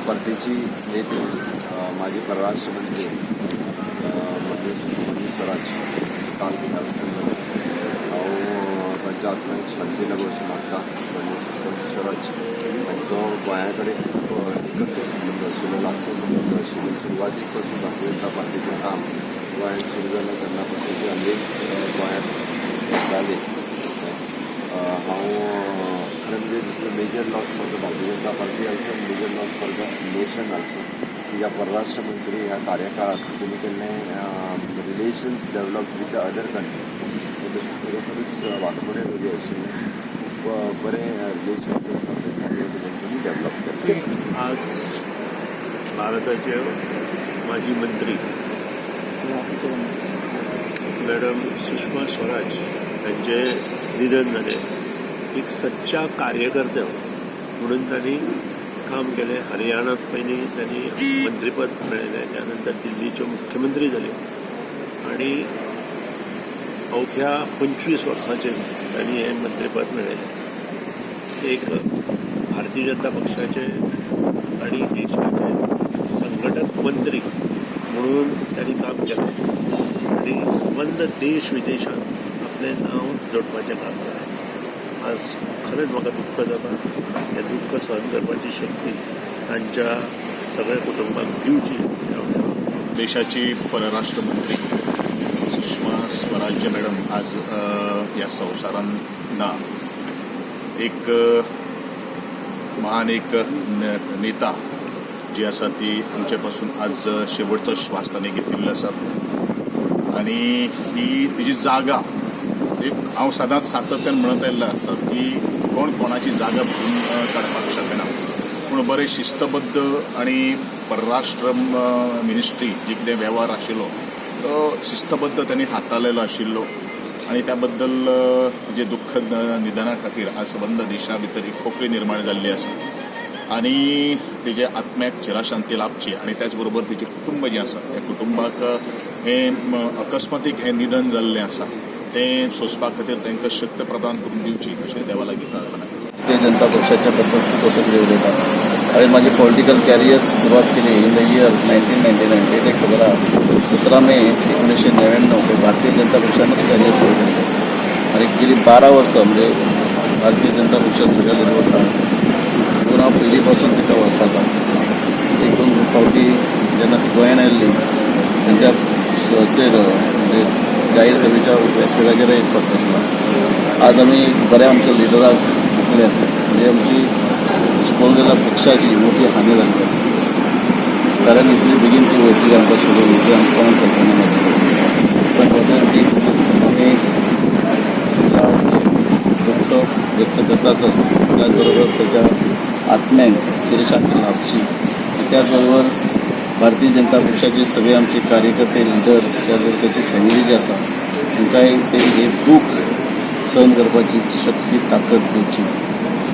पार्टीची नेते, माजी परराष्ट्र मंत्री म्हणजे सुषमाजी स्वराज काल निधन जालें. हांव तांच्या आत्म्याक शांती लाभो अशें मागता. म्हणजे सुषमाजी स्वराज हांचो गोंया कडेन खूब निकटचो संबंद आशिल्लो, लागचो संबंद आशिल्लो. सुरवातीक पासून भारतीय जनता पार्टीचें काम गोंयांत सुरू जालें तेन्ना पासून ती आमगेच गोंयांत येताली. हांव खरें म्हणजे this is a major loss for the Bharatiya Janata Party also, major loss for the nation also. ह्या परराष्ट्र मंत्री ह्या कार्यकाळात तेणी केल्ले relations develop with the other countries हे तशें खरोखरूच वाखमुणे रोगी आशिल्लें. खूब बरें रिलेशन जे आसा ते तेंच्यांनी डेवलप केल्लें. आज भारताचे माजी मंत्री मॅडम सुषमा स्वराज यांचे निधन जालें. एक सच्चा कार्यकर्ते म्हणून तांणी काम केलें. हरियाणात पयलीं त्यांनी मंत्रीपद मेळयलें, त्यानंतर दिल्लीचे मुख्यमंत्री जाले आणि अवघ्या 25 वर्साचेर तांणी हें मंत्रीपद मेळयलें. एक भारतीय जनता पक्षाचे आणि देशाचे संघटक मंत्री म्हणून त्यांनी काम केलें आणि संबंद देश विदेशात आपलें नांव जोडपाचें काम केलें. आज खरेंच म्हाका दुख्ख जाता. हें दुख्ख सहन करपाची शक्ती तांच्या सगळ्या कुटुंबाक दिवची हें हांव देवाक देशाची परराष्ट्र मंत्री सुषमा स्वराज्य मॅडम आज ह्या संवसारांत ना. एक महान एक नेता जी आसा ती आमचे पासून आज शेवटचो श्वास ताणें घेतिल्लो आसा आणि ही तिजी जागा एक हांव सदांच सातत्यान म्हणत आयिल्लो आसा की कोण कोणाची जागा भरून काडपाक शकना, पूण बरें शिस्तबद्ध आणि परराष्ट्र मिनिस्ट्री जी कितें वेव्हार आशिल्लो तो शिस्तबद्ध त्यांनी हाताळलेलो आशिल्लो आणि त्या बद्दल तिजे दुःख निधना खातीर आज सबंद देशा भितर एक पोकळी निर्माण जाल्ली आसा आणि तिजे आत्म्याक चिराशांती लाभची आणि त्याच बरोबर तिचे कुटुंब जें आसा त्या कुटुंबाक हें अकस्मातीक हें निधन जाल्लें आसा तें सोंसपा खातीर तांकां शक्त प्रदान करून दिवची अशें देवा लागीं प्रार्थना करता. भारतीय जनता पक्षाच्या बद्दल खूप असं कितें उलयता. हांवें म्हाजी पॉलिटिकल कॅरियर सुरवात केली in the year 1999. ते एक खबर आहा, 17 मे 1999 हे भारतीय जनता पक्षानूच कॅरियर सुरू केलें आनी गेली 12 वर्सां म्हणजे भारतीय जनता पक्ष सगळ्या वता. पूण हांव पयलीं पासून तिका वळखता. एक दोन फावटी जेन्ना ती गोंयान आयिल्ली तेंच्या चेर म्हणजे जाहीर सभेच्या व्यासपिठाचेर एक फावट बसला. आज आमी बऱ्या आमच्या लिडराक मुकल्यात, म्हणजे आमची पळोवंक गेल्यार पक्षाची मोठी हानी जाल्ली आसा, कारण इतली बेगीन ती वयतली आमकां सोडून ही आमकां कोणाक कल्पना नासली. पण वॉटेवर it is, आमी तिच्या दुःख व्यक्त करतातच, त्याचबरोबर त्याच्या आत्म्याक चिरशांती लाभची आणि त्याचबरोबर भारतीय जनता पक्षाचे सगळे आमचे कार्यकर्ते, लिडर, त्याचबरोबर त्याची फॅमिली जी आसा तांकांय ते हे दूख सहन करपाची शक्ती, ताकद दिवची.